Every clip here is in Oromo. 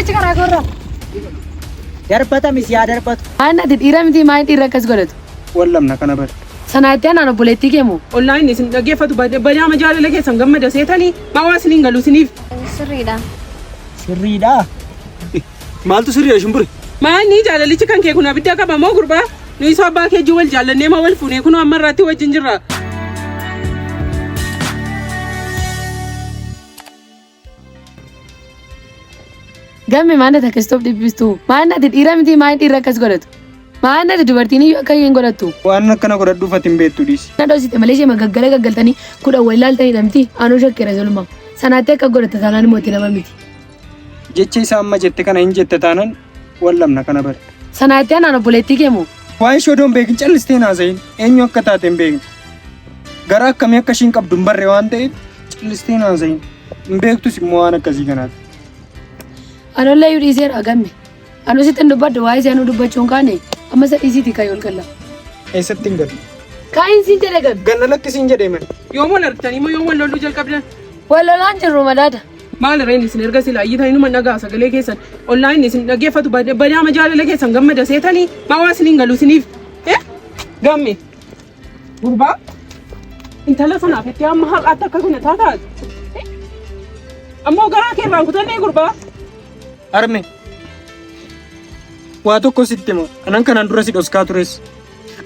Sichi karaa koorraa. Darbatami si haa darbatu. Maal ati dhiira miti maal dhiirri akkas godhatu? Wal lamna kana bari. Sanaa itti aanaan obboleettii kee moo? Ollaan isin dhaggeeffatu badaama jaalala keessan gammada seetanii maa waan isiniin galu isiniif. Sirriidha. Sirriidhaa? Maaltu sirriidha shumbure? Maanni jaalalichi kan kee kun abidda qaba moo gurbaa? Nuyi isa abbaa kee wal jaallannee maa wal fuunee kunoo amma irraatti wajjin jirra. Gamme maal ati akkas of dhiphistu? Maal ati dhiira miti maal dhiirri akkas godhatu? Maal ati dubartiin iyyuu akka hin godhattu? Waan akkana godhadhuuf ati hin beektu dhiisi. Na dhoosite malee ishee magaggala gaggaltanii kudhan wal ilaaltanii miti anuu shakkeera soluma. Sanaatti akka godhatta taanaan immoo itti nama miti. Jecha isaa amma jette kana hin jette taanaan wal lamna kana bari. Sanaatti aanaan obboleettii kee moo? Waan ishee odoo hin beekin callistee hin haasa'iin eenyu akka taate hin beekne. Gara akkamii akka ishiin qabdu hin barre waan ta'eef callistee hin haasa'iin. Hin beektus immoo waan akkasii kanaati. Anollee iyyuu dhiiseera gamme. Anuu sitti hin dubbadhu waa'ee ishee anuu dubbachuu hin kaane amma isa dhiisiiti ka'ii ol galla. Eessatti hin galu? Kaa'iin siin jedhe gamme. Ganna lakkisiin jedhee mani. Yoom wal argitanii moo yoom wal loluu jalqabdan? Wal lolaan jirru madaada. Maal reen isin erga silaa iyyitanii numa dhagaa sagalee keessan ollaan isin dhaggeeffatu badaama jaalala keessan gammada seetanii maa waan isiniin galu isiniif. Gamme gurbaa intala sanaaf itti amma har'aatti akka kana taataati. Ammoo garaa kee irraan kutannee gurbaa. Harme waa tokko sitti hima anan kanaan dura si dhoskaa tures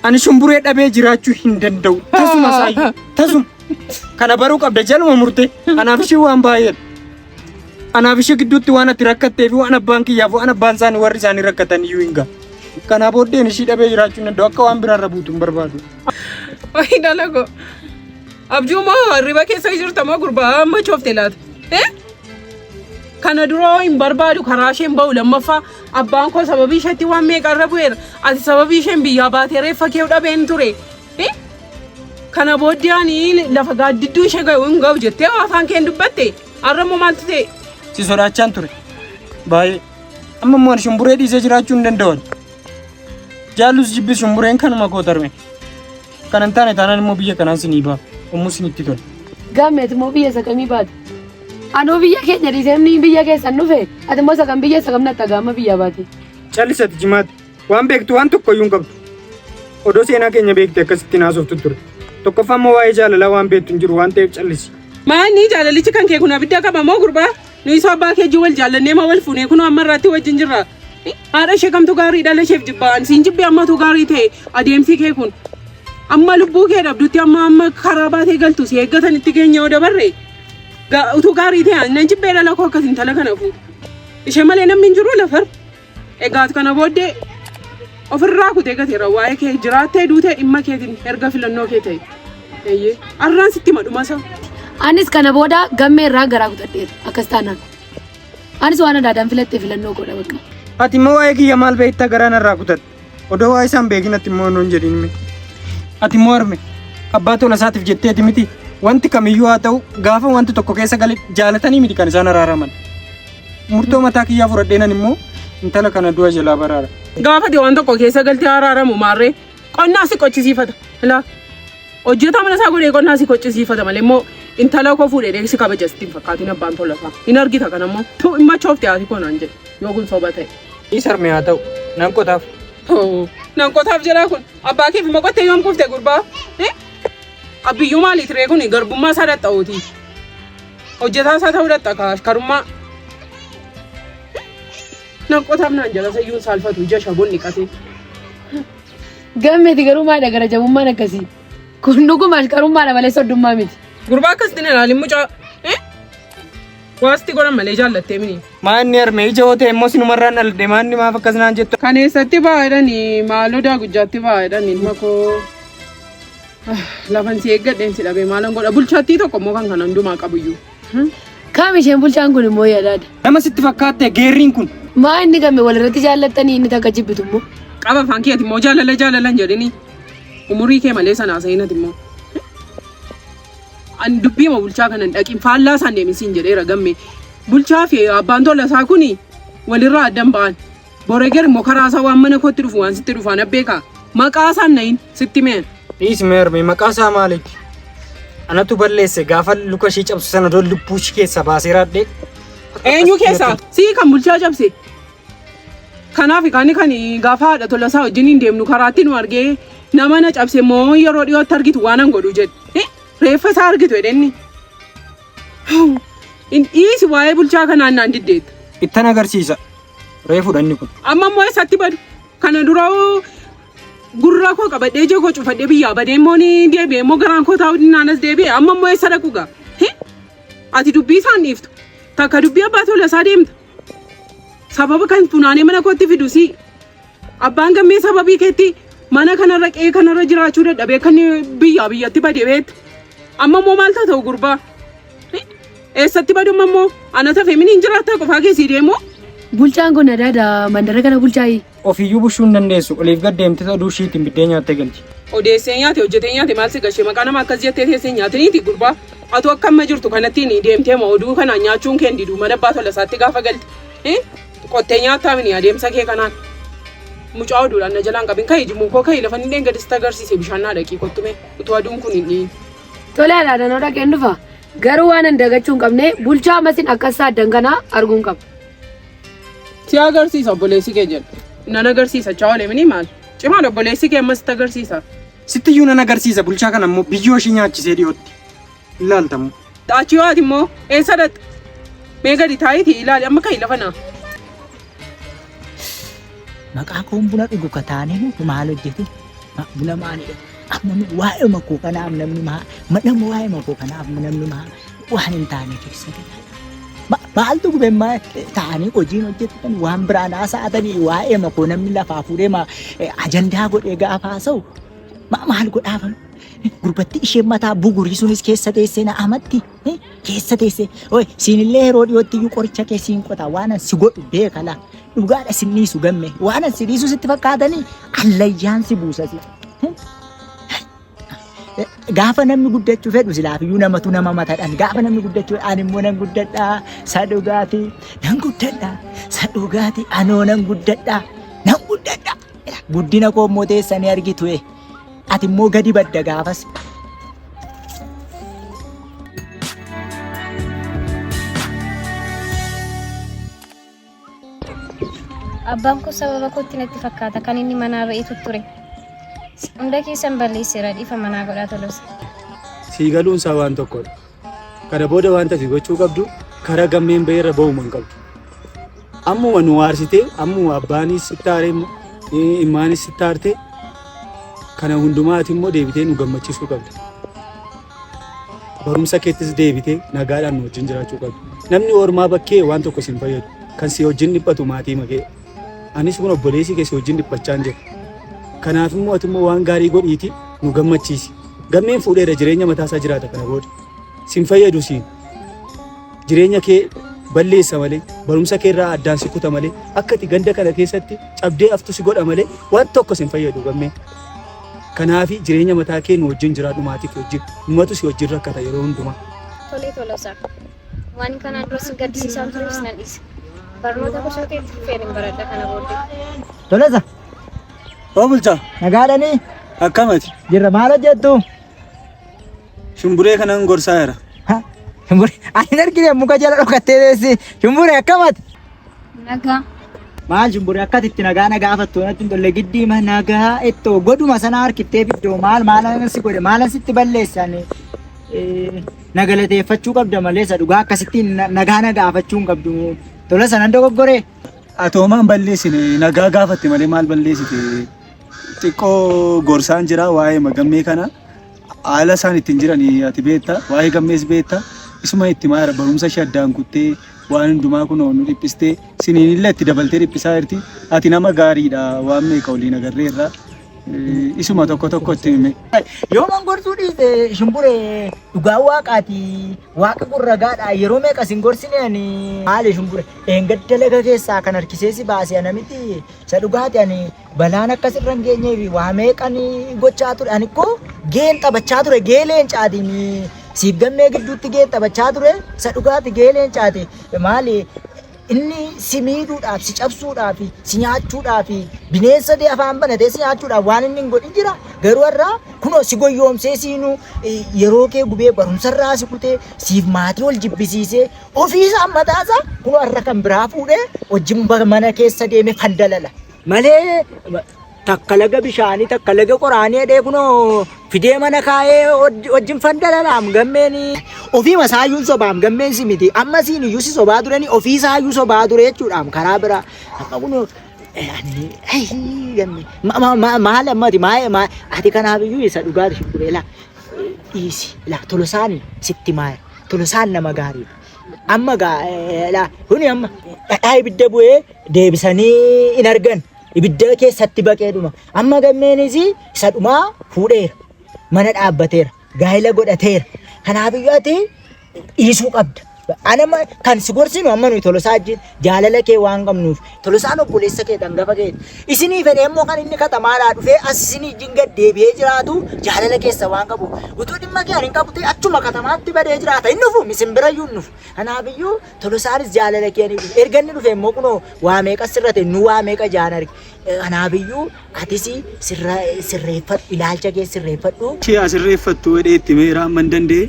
ani shumburee dhabee jiraachuu hin danda'u tasuma saayyuu tasuma kana baruu qabda jaluma murte anaaf ishee waan baay'eedha anaaf ishee gidduutti waan ati rakkattee fi waan abbaan kiyyaaf waan abbaan isaanii warri isaanii rakkatan iyyuu hin ga'a kanaa booddeen ishii dhabee jiraachuu hin danda'u akka waan biraarra buutu hin barbaadu. Wayi dalago. Abjuu moo hirriba keessa jirta moo gurbaa amma choofte laata? Eh? Kana dura hin barbaadu karaa isheen ba'u lammaffaa abbaan koo sababii isheetti waan meeqa irra bu'eera. Ati sababii isheen biyyaa baatee reeffa kee dhabeen ture. Eh? Kana booddee ani lafa gaaddidduu ishee ga'u hin ga'u jettee afaan keen dubbatte. Har'a immoo maaltu ta'e? Si sodaachaan ture baay'ee amma immoo ani shumburee dhiisee jiraachuu hin danda'u. Jaallus jibbis shumbureen kanuma koo tarme. Kan hin taane taanaan immoo biyya kanaan sinii ba'a. Yommuu sinitti tola. Gamme ati immoo biyya isa kamii baate? Anuu biyya keenya dhiisee inni biyya keessan dhufe ati immoo isa kam biyya isa kam natti agaama biyyaa baate? Callis ati jimaatti. Waan beektu waan tokko iyyuu hin qabdu. Odoo seenaa keenya beekte akkasitti naasoftu ture. Tokkoffaa immoo waa'ee jaalalaa waan beektu hin jiru waan ta'eef callisi. Maanni jaalalichi kan kee kun abidda qaba moo gurbaa? Nuyi isa abbaa kee wal jaallannee maa wal fuunee kunoo amma irraatti wajjin jirra. Haadha ishee kamtu gaarii dhala isheef jibbaa ani siin jibbee ammatu gaarii ta'e adeemsi kee kun. Amma lubbuu kee dhabdutti amma amma karaa baatee galtu si eeggatan itti keenya yoo dabarre utuu gaarii ta'e ani nan jibbee dhala koo akkas intala kana fuudhu. Ishee malee namni hin jiru lafar. Egaa kana booddee ofirraa kutee gateera waa'ee kee jiraattee duutee dhimma keetiin erga filannoo kee ta'e. Eeyyee arraan sitti madhuma isaa. Anis kana booda gammee irraa garaa kutadheera akkas taanaan. Anis waan adaadaan filatte filannoo godha bakka. Ati immoo waa'ee kiyya maal beektaa garaa narraa kutatte? Odoo waa'ee isaan beekin ati immoo nuun jedhin mee. Ati immoo harme abbaa tola isaatiif jetteeti miti wanti kamiyyuu haa ta'u gaafa wanti tokko keessa gale jaalatanii miti kan isaan araaraman. Murtoo mataa kiyyaa fudhadheenan immoo intala kana du'a jalaa baraara. Gaafa ati waan tokko keessa galtee araaramu maarree qonnaa si qochisiifata. Ilaa hojjetaa mana isaa godhee qonnaa si qochisiifata malee immoo intala koo fuudhee si kabaja sitti hin fakkaatin abbaan tola isaa. Hin argita kana immoo tu hin machoofte haati koo naan jedhe yoo kun soba ta'e. Dhiis harme haa ta'u nan qotaaf. Nan qotaaf jedhaa kun abbaa keef immoo qottee yoom kufte gurbaa? Abbiyyuu maaliif ree kun garbummaa isaa dhaxxa'uuti. Hojjetaa isaa ta'uu dhaxxa ashkarummaa. Nan qotaaf naan jala sayyuun saalfatu ija shaboon dhiqatee. Gammeeti garuu maadha gara jabummaan akkasii. Kun dhuguma ashkarummaadha malee soddummaa miti. Gurbaa akkasitti na ilaalin mucaa. Waasti godhan malee jaallattee mini. Maanni harme ija hoo ta'e immoo sinumarraan dhaladhe maanni maaf akkas naan jettu. Kan eessatti ba'a jedhanii maaloo daagujjaatti ba'a jedhanii ilma koo. Lafan si eeggadheen si dhabee maalan godha bulchaattii tokko immoo kan kana hundumaa qabuyyuu. Kaam isheen bulchaan kun immoo yaadaadha. Nama sitti fakkaatte geerriin kun. Maa inni gamme walirratti jaallattanii inni takka jibbitu immoo. Qaba afaan keeti immoo jaalala jaalala hin jedhini. Umurii kee malee sanaa seenati immoo. Ani dubbiima bulchaa kana hin dhaqin faallaa isaan deemin siin jedheera gamme. Bulchaa fi abbaan tola isaa kuni walirraa addan ba'an. Boreger immoo karaa isaa waan mana kootti dhufu waan sitti dhufu ana beeka. Maqaa isaan nayin sitti meen. Dhiis mee harme maqaa isaa maaliiti? Anatu balleesse gaafa luka ishii cabsu sana odoo lubbuu ishii keessaa baasee raadhee. Eenyu keessaa? Sii kan bulchaa cabse. Kanaaf kan kan gaafa haadha Tolasaa wajjin hin deemnu karaatti nu argee nama na cabse immoo yeroo dhiyootti argitu waan an godhu jedhe. Reeffa isaa argitu jedhenni. In dhiisi waa'ee bulchaa kanaan naan diddeetta. Ittan agarsiisa. Reefudha inni kun. Amma immoo eessatti badu? Kana dura gurra koo qabadhee ija koo cufadhee biyyaa badee immoo ni deebi'e immoo garaan koo taa'uu naanas deebi'e amma immoo eessa dhaqu gaa? Ati dubbii isaan dhiiftu. Takka dubbii abbaa Tolasaa deemta. Sababa kan funaanee mana kootti fidu si. Abbaan gammee sababii keetti mana kanarra qe'ee kanarra jiraachuu dadhabee kan biyyaa biyyatti bade beekta. Amma immoo maal ta'u gurbaa? Eessatti badu amma immoo? Ana tafee mini hin jiraattaa qofaa keessii deemu? Bulchaan kun adaada mandara kana bulchaayi. Ofiiyyuu bushuu hin dandeessu. Oliif gad deemtee oduu ishiitiin biddeen nyaattee galti. Odeessee nyaate hojjetee nyaate maal si gashee maqaa nama akkas jettee teessee nyaatiniiti gurbaa. Atu akka amma jirtu kanattiin deemtee ma oduu kanaan nyaachuun kee hin didu mana abbaa Tolasaatti gaafa galte. Qottee nyaattaa mini adeemsa kee kanaan. Mucaa oduudhaan na jalaan qabin ka'i jimuu koo ka'i lafa inni dheengadde sitti agarsiise bishaan naa dhaqii kottume utuu aduun kun hin dhiyin. Tole adaada noo dhaqeen dhufa. Garuu waan an dagachuu hin qabne bulchaa ammasin akkas saaddan kana arguu hin qabu. Si agarsiisa obboleessi kee jedha. Nan agarsiisa chaawole mini maal? Cimaan obboleessi kee ammas sitti agarsiisa. Sitti iyyuu nan agarsiisa bulchaa kana immoo biyyoo ishii nyaachisee dhiyootti. Ilaaltamu. Achii yoo ati immoo eessa dhaqxa? Mee gadi taa'iitii ilaali amma ka'i lafa naa. Maqaa koon buna dhugu ka taane maal hojjetu? Buna maalidha? Amma waa'ee makoo kanaaf namni maa nama waa'ee makoo kanaaf namni maa waan hin taane keessa gala. Maaltu gube maa ta'anii hojiin hojjetan waan biraan haasa'atanii waa'ee makoo namni lafaa fuudhee maa ajandaa godhee gaafa haasa'u maal godhaaf gurbatti isheen mataa bugurii sunis keessa teessee na amatti keessa teessee oi siinillee yeroo dhiyootti iyyuu qoricha kee siin qota waan an si godhu beeka laa dhugaadha sin dhiisu gamme waan an si dhiisu sitti fakkaatanii allayyaan si buusa si. Gaafa namni guddachuu fedhu silaafiyyuu namatu nama matadhaan gaafa namni guddachuu ani immoo nan guddadhaa sa dhugaatii nan guddadhaa sa dhugaatii anoo nan guddadhaa nan guddadhaa guddina koo immoo teessanii argitu ati immoo gadi badda gaafas. Abbaan koo sababa kootti natti fakkaata kan inni manaa ba'ee tutture. Hunda keessan balleesseera dhiifama naa godhaa Tolosa. Sii galuun isaa waan tokkodha. Kana booda wanta ati gochuu qabdu karaa gammeen ba'e irra ba'uma hin qabdu. Ammuma nu aarsitee ammuma abbaanis sitti aaree immaanis sitti aarte kana hundumaa ati immoo deebitee nu gammachiisuu qabda. Barumsa keettis deebitee nagaadhaan nu wajjin jiraachuu qabda. Namni ormaa bakkee waan tokko si hin fayyadu. Kan si wajjin dhiphatu maatii makee. Anis kun obboleessi kee si wajjin dhiphachaa hin jiru. Kanaaf immoo ati immoo waan gaarii godhiiti nu gammachiisi. Gammeen fuudheera jireenya mataa isaa jiraata kana booda. Sin fayyadu siin. Jireenya kee balleessa malee barumsa kee irraa addaan si kuta malee akka ati ganda kana keessatti cabdee aftu si godha malee waan tokko sin fayyadu gammeen. Kanaafi jireenya mataa kee nu wajjin jiraadhu maatii kee wajjin. Numatu si wajjin rakkata yeroo hundumaa. Tolee Tolosaa. Waan kanaan dura sin gaddisiisaa tures nan dhiisa. Barnoota gosa ta'etti fufeen hin baradha kana booddee. Tolasa Oo bulchaa nagaadhanii akkamati jirra maal hojjettu? shumburee kanan gorsaa jira. Ha, Shumburee ani hin argine muka jala dhokattee teessi. Shumburee akkamati? Nagaa. Maal shumburee akkati itti nagaa na gaafattu natti hin tolle giddiima nagaa ittoo goduma sana harkiftee fiddoo maal maalan si godhe maalan sitti balleessan na galateeffachuu qabda malee isa dhugaa akkasittiin nagaa na gaafachuu hin qabdu. Tola sanan dogoggoree. Ati homaa hin balleessine nagaa gaafatte malee maal balleessite? Xiqqoo gorsaan jira waa'ee magammee kana haala isaan ittiin jiran ati beekta waa'ee gammees beekta isuma itti maara barumsa ishee addaan kuttee waan hundumaa kun nu dhiphistee siniin illee itti dabaltee dhiphisaa jirti ati nama gaariidha waan meeqa waliin agarreerra isuma tokko tokko itti hime. Yoo man gorsuu dhiise shumbure dhugaa waaqaati waaqa kun ragaadha yeroo meeqa sin gorsine ani maali shumbure dheengadda laga keessaa kan harkisee si baase ana miti isa dhugaati ani balaan akkas irra hin geenyee fi waa meeqan gochaa ture ani koo geen taphachaa ture gee leencaatiin siif gammee gidduutti geen taphachaa ture isa dhugaati gee leencaati maali. Inni si miidhuudhaaf, si cabsuudhaaf, si nyaachuudhaaf, bineensa ta'e afaan banatee si nyaachuudhaaf waan inni hin godhin jira. Garuu har'a kunoo si goyyoomsee siinuu yeroo kee gubee barumsarraa si kutee siif maatii wal jibbisiisee ofiisaa mataasaa kunoo har'a kan biraa fuudhee wajjin mana keessa deemee fandalala. Malee takka laga bishaanii takka laga qoraanii jedhee kunoo fidee mana kaa'ee wajjin fandalalaam gammeen ofii masaayyuun sobaam gammeen si miti amma siin iyyuu si sobaa turani ofii isaayyuu sobaa ture jechuudhaam karaa biraa amma kunoo gamme maal ammati ati kanaaf iyyuu isa dhugaati shukkuree laa dhiisi laa tolosaan sitti maaya tolosaan nama gaariidha amma gaa laa kuni amma dhadhaa ibidda bu'ee deebisanii hin argan. Ibidda keessatti baqee dhuma. Amma gammeenis isa dhumaa fuudheera. Mana dhaabbateera. Gaa'ela godhateera. Kanaafiyyuu ati dhiisuu qabda. Anama kan si gorsinu amma nuyi Tolosaa wajjin jaalala kee waan qabnuuf Tolosaan obboleessa kee hangafa keeti. Isinii fedhee immoo kan inni katamaadhaa dhufee as isinii wajjin gad deebi'ee jiraatu jaalala keessa waan qabuuf. Utuu dhimma kee ani hin qabu ta'e achuma katamaatti badee jiraata. Hin dhufu isin birayyuu hin dhufu. Kanaafiyyuu Tolosaanis jaalala kee ni dhufe. Erga inni dhufe immoo kunoo waa meeqa sirrate nu waa meeqa jaan arge. Kanaafiyyuu atis sirreeffadhu ilaalcha kee sirreeffadhu. Ishee haa sirreeffattu jedhee itti himeera amma hin danda'e.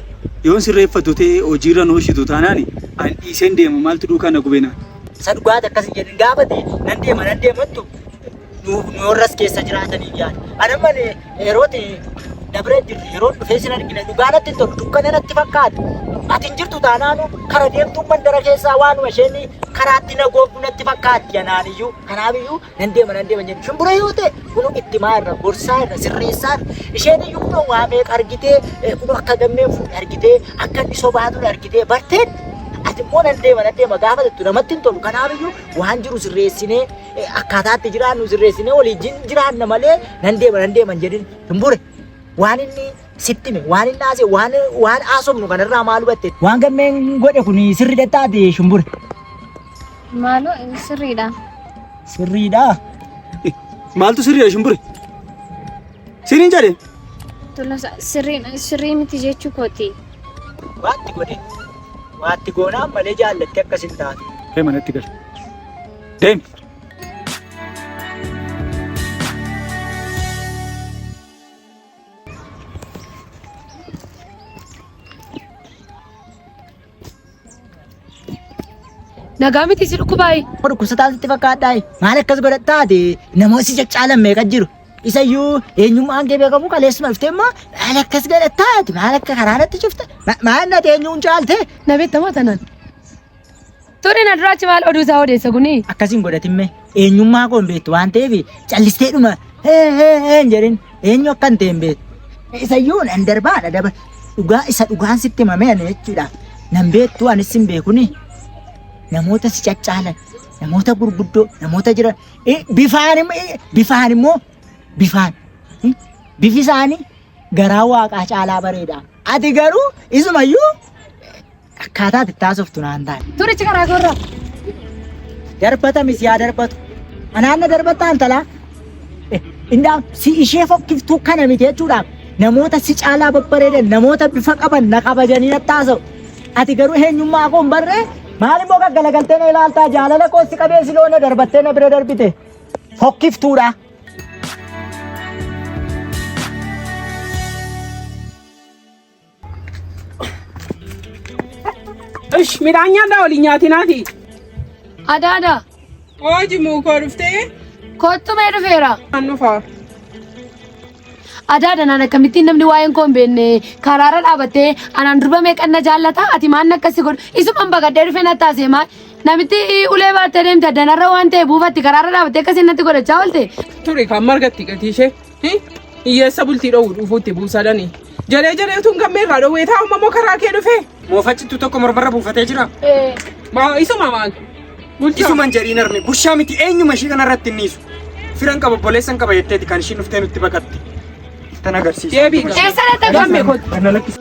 Yoon sirreeffatu ta'e hojiirra hin oolchitu taanaan ani dhiiseen deema maaltu duukaa na gube naan. Isa dhugaati akkas hin jedhin gaafate nan deema nan deema jettu nu nu warra as keessa jiraataniif yaada. Ani amma yerooti na bira hin jirtu yeroo dhufee sin argine dhugaa natti hin tolu dukkana natti fakkaata. Ati hin jirtu taanaanu kara deemtuun mandara keessaa waanuma isheen karaatti na gooftu natti fakkaatti anaan iyyuu. Kanaaf iyyuu nan deema nan deema jedhu. Shimbura yoo ta'e kunu ittimaa irra gorsaa irra sirreessaa irra isheen iyyuu kunoo waa meeqa argitee kunoo akka gammeen fuudhe argitee akka inni sobaa ture argitee barteen ati immoo nan deema nan deema gaafa jettu namatti hin tolu. Kanaaf iyyuu waan jiru sirreessinee akkaataa itti jiraannu sirreessinee waliin jiraanna malee nan deema nan deema hin jedhin hin bure. Waan inni sitti hime waan inni haasa'e waan waan haasofnu kanarraa maal hubatte? Waan gammeen godhe kun sirriidha taate shumbure. Maaloo sirriidha. Sirriidha. Maaltu sirriidha shumbure? Sirriin jedhe. Tolosa sirrii sirrii miti jechuu kooti. Waatti godhe. Waatti goonaan malee jaallatte akkas hin taatu. Kee manatti gali. Deemi. Nagaa miti si dhukkubaayi. Dhukkubsataa sitti fakkaadhaa? Maal akkas godhattaati? Namoota si caccaalan meeqa jiru? Isayyuu eenyummaan kee beekamu kaleessuma dhuftee immoo maal akkas godhattaati? Maal akka karaa natti cufte? Maal natti eenyuun caalte? Na beektamoo tanaan? Tuni na duraachi maal oduu isaa odeessa kuni? Akkas hin godhatin mee eenyummaa koo hin beektu waan ta'eef callistee dhuma hee hee hee hin jedhin eenyu akka hin ta'e hin beektu. Isayyuu nan darbaadha daba dhugaa isa dhugaan sitti himame ani jechuudha. Nan beektu anis hin beekuni namoota si caccaalan namoota gurguddoo namoota jiran bifaan bifaan immoo bifaan bifi isaanii garaa waaqaa caalaa bareeda. Ati garuu isumayyuu Akkaataa ati itti haasoftu naan taane. Turichi karaa koorraa. Darbatami si haa darbatu. Anaan na darbattaa intalaa. Indaa si ishee fokkiftuu kana miti jechuudhaaf namoota si caalaa babbareedan namoota bifa qaban na kabajanii natti haasa'u. Ati garuu eenyummaa koo hin barree maal immoo gaggalagaltee na ilaaltaa jaalala koo si qabee si loona darbattee na bira darbite. Fokkiftuudha. Ish midhaan nyaadhaa waliin nyaatinaati. Adaada. Hooji muukoo dhuftee Kottu mee dhufeera. an dhufa. Adaada naan akkamittiin namni waa'een koo hin beekne karaarra dhaabattee anaan durba meeqan na jaallata ati maan akkasi godhu isuman baqadhee dhufee natti haasee maal namitti ulee baattee deemte addanarra waan ta'e buufatti karaarra dhaabattee akkasiin natti godhachaa oolte. Ture kan margatti gatii ishee. Hiyyeessa bultii dhoowwu dhufuutti buusadhani. Jedhee jedhee utuun gammee irraa dhoowwee taa'u immoo karaa kee dhufee. Moofachittu tokko mormarra buufatee jira. Maa isuma maal? Bulchaa. Isuman jedhiin arme bushaa miti eenyuma ishii kanarratti hin dhiisu. Firan qaba obboleessan qaba jetteeti kan ishiin dhuftee nutti baqatte. Tan agarsiisa. Deebii. Eessa dhaqxa Gammee kottu. Kana lakkisi.